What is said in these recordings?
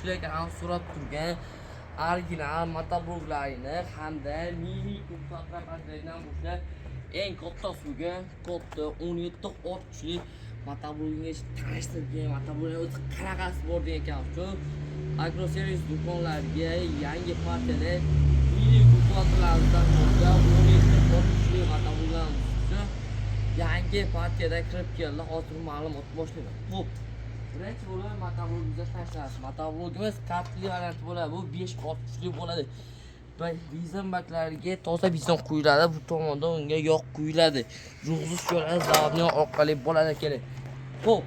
Kuchli ekan, so'rab turgan original motobloklarini hamda mini kultivatorlardan boshlab eng katta suvga katta 17 ot kuchli motoblogingiz tanishtirgan motobloklar o'zi qanaqasi bor degan uchun agroservis do'konlariga yangi partiyada mini kultivatorlarimizdan boshlab 17 ot kuchli motobloklarimiz uchun yangi partiyada kirib keldi. Hozir ma'lumot boshlayman. Xo'p, birinchi bo'lib motoblogimizga tanishtiramiz. Motoblogimiz kartli varianti bo'ladi. Bu 5 ot kuchli bo'ladi. Benzin baklariga toza benzin quyiladi, bu tomonda unga yog' quyiladi. Yurg'izish yo'lari zavodning orqali bo'ladi kerak. Xo'p,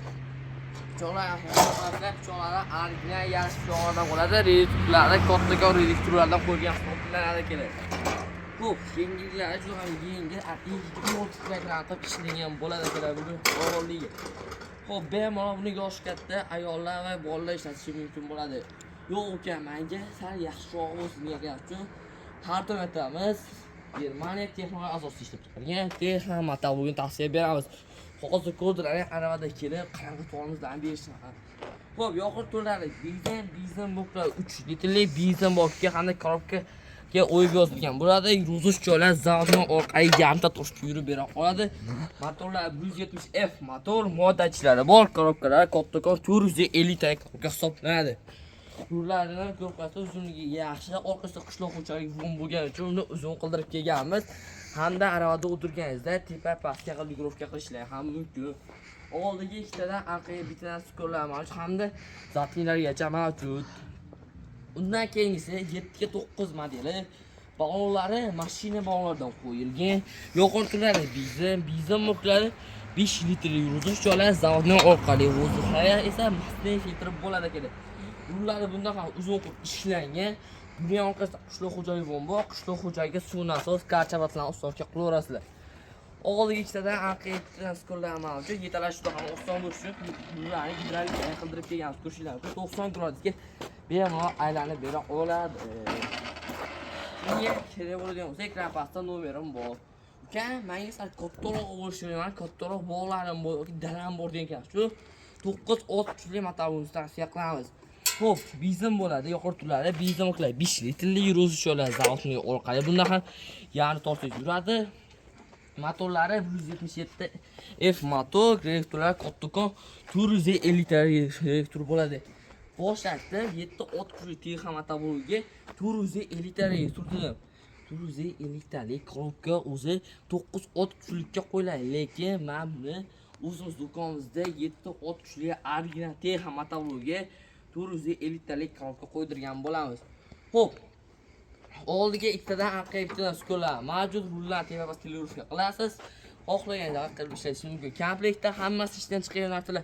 pichoqlar, pichoqlari original yaxshi pichoqlardan bo'ladi. Reduktorlari kattakon reduktorlardan qo'yilgan hisoblanadi kerak. Xo'p, yengillari juda ham yengil, 26 kilogramm qilib ishlangan bo'ladi kerak buni og'irligi. Xo'p, bemalol buni yoshi katta ayollar va bolalar ishlatishi mumkin bo'ladi. Yo'q uka, menga sal yaxshiroq bo'lsin degan uchun har doim aytamiz, Germaniya texnologiya asosida ishlab chiqargan Texa motoblogini tavsiya beramiz. Hozir ko'rdilar, aravada kelib qanaqa tormozlarni berishni. Xo'p, yoqil turlari benzin boklar 3 litrli benzin bokga hamda korobkaga o'yib yozilgan bo'ladi. Yurg'izish joylar zavodning orqali yarimta toshga yurib bera oladi. Motorlar 170 F motor, moddachilari bor, korobkalari kattakon 450 ta korobka hisoblanadi. Yo'llarini ko'rpasi uzunligi yaxshi, orqasida qishloq xo'jalik vum bo'lgani uchun uni uzun qildirib kelganmiz. Hamda aravada o'tirganingizda tepa pastga qilib регулировка qilishlar ham mumkin. Oldiga ikkitadan, orqaga bittadan skorlar mavjud hamda zatnilargacha mavjud. Undan keyingisi 7 ga 9 modeli. Ballonlari mashina ballonlardan qo'yilgan. Yoqil turlari benzin moklari 5 litrli yurg'izish joylari zavodning orqali, воздух esa masli filtr bo'ladi kerak. Yo'llari bundan ham uzun qilib ishlangan. Buni ham orqasida qishloq xo'jaligi bor. Qishloq xo'jaligiga suv nasos, karchabatlarni установка qilaverasizlar. Oldiga ikkitadan, orqaga ikkitadan skorlar mavjud. Yetalash juda ham oson bo'lishi uchun bularni gidrolika qildirib kelganmiz. Ko'rishinglar mumkin. 90 gradusga bemalol aylanib bera oladi. Menga kerak bo'ladigan bo'lsa, ekran pastda nomerim bor. Uka, menga sal kattaroq bo'lishi, man kattaroq bog'larim bor yoki dalam bor degan ekan. Shu 9 ot kuchli motorimizni tavsiya qilamiz. Xo'p, benzin bo'ladi, yuqori turlari benzin qiladi. 5 litrli yurg'izish yo'lari zavodning orqali. Bunda ham yarim tortib yuradi. Motorlari 177 F motor, reduktorlar kattakon 450 ta reduktor bo'ladi. Boshlatdi 7 ot kuchli Texa motoriga 450 ta reduktor dedim. 450 talik korobka o'zi 9 ot kuchlikka qo'yiladi, lekin men buni o'zimiz do'konimizda 7 ot kuchli original Texa motoriga 450 talik korobka qo'ydirgan bo'lamiz. Xo'p, oldiga ikkitadan, orqaga bittadan skorlar mavjud. Rullar tepa pastga регулировка qilasiz. Xohlagan qilib ishlatishingiz mumkin. Komplektda hammasi ishdan chiqqan narsalar,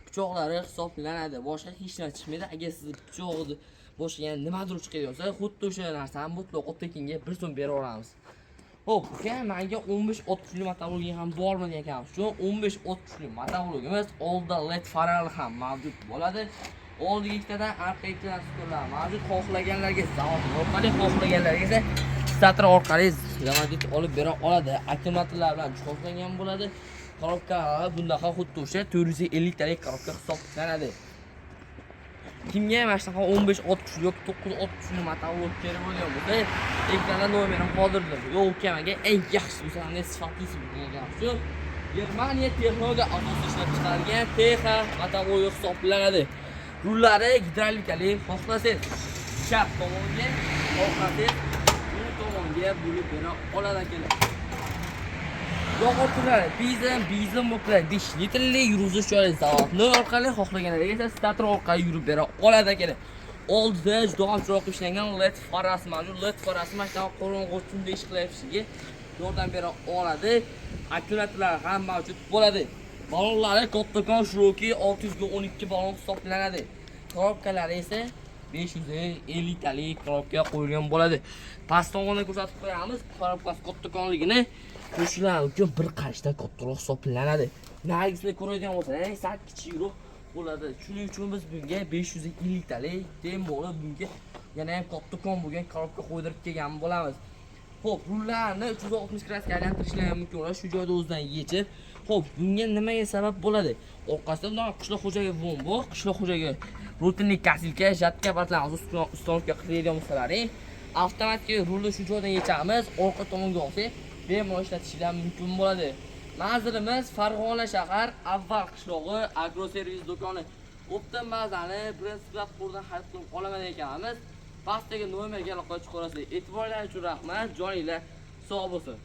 pichoqlari hisoblanadi. Boshqa hech narsa chiqmaydi. Agar sizni pichog'ini boshqa yana nimadir chiqadigan bo'lsa, xuddi o'sha narsani mutlaqo tekinga 1 so'm bera olamiz. Xo'p, uka, menga 15 ot kuchli motobloging ham bormi degan ekan. Shu 15 ot kuchli motoblogimiz oldida LED farali ham mavjud bo'ladi. Oldiga ikkitadan, orqaga ikkitadan skorlar mavjud. Xohlaganlarga zavod orqali, xohlaganlarga esa starter orqali заводить olib bera oladi. Akkumulyatorlar bilan jihozlangan bo'ladi. Korobka bunaqa xuddi o'sha 450 talik korobka hisoblanadi. Kimga mana shunaqa 15 ot kuchli yoki 9 ot kuchli motoblok kerak bo'lgan bo'lsa, ekranda nomerini qoldirdim. Yo'q uka, menga eng yaxshisi bo'lsa hamda sifatlisi degan shu Germaniya texnologiya asosida ishlab chiqarilgan Texa motoblok hisoblanadi. Rullari gidravlikali, xohlasangiz chap tomonga, xohlasangiz o'ng tomonga bo'lib bera oladi akalar. Yoqil benzin moklari 5 litrli yurg'izish joyi zavodni orqali, xohlaganlarga esa starter orqali yurib bera oladi akalar. Oldida juda ham chiroyli ishlangan LED farasi mavjud. LED farasi mana shunaqa qorong'u tunda ish qilishiga yordam bera oladi. Akkumulyatorlar ham mavjud bo'ladi. Ballonlari kattakon широкий 600 ga 12 ballon hisoblanadi. Korobkalari esa 550 talik korobka qo'yilgan bo'ladi. Past tomondan ko'rsatib qo'yamiz. Korobkasi kattakonligini ko'rishlar uchun bir qarashdan kattaroq hisoblanadi. Narigisini ko'radigan bo'lsangiz, sal kichikroq bo'ladi. Shuning uchun biz bunga 550 talik, bemalol bunga yana ham kattakon bo'lgan korobka qo'ydirib kelgan bo'lamiz. Xo'p, rullarni 360 gradusga aylantirishlar ham mumkin bo'ladi. Shu joyda o'zidan yechib. Xo'p, bunga nimaga sabab bo'ladi? Orqasida bundan qishloq xo'jaligi bor, qishloq xo'jaligi Рутинный косилка, жатка batlarimiz установка qiladigan bo'lsalaring, avtomatik rulni shu joydan yechamiz, orqa tomonga olsak, bemalol ishlatishinglar mumkin bo'ladi. Manzilimiz Farg'ona shahar, Avval qishlog'i, Agroservis do'koni. Оптом bazani birinchi склад qo'ldan xarid qilib olaman ekanmiz. Pastdagi nomerga aloqa chiqarasiz. E'tiborlaringiz uchun rahmat, joninglar sog' bo'lsin.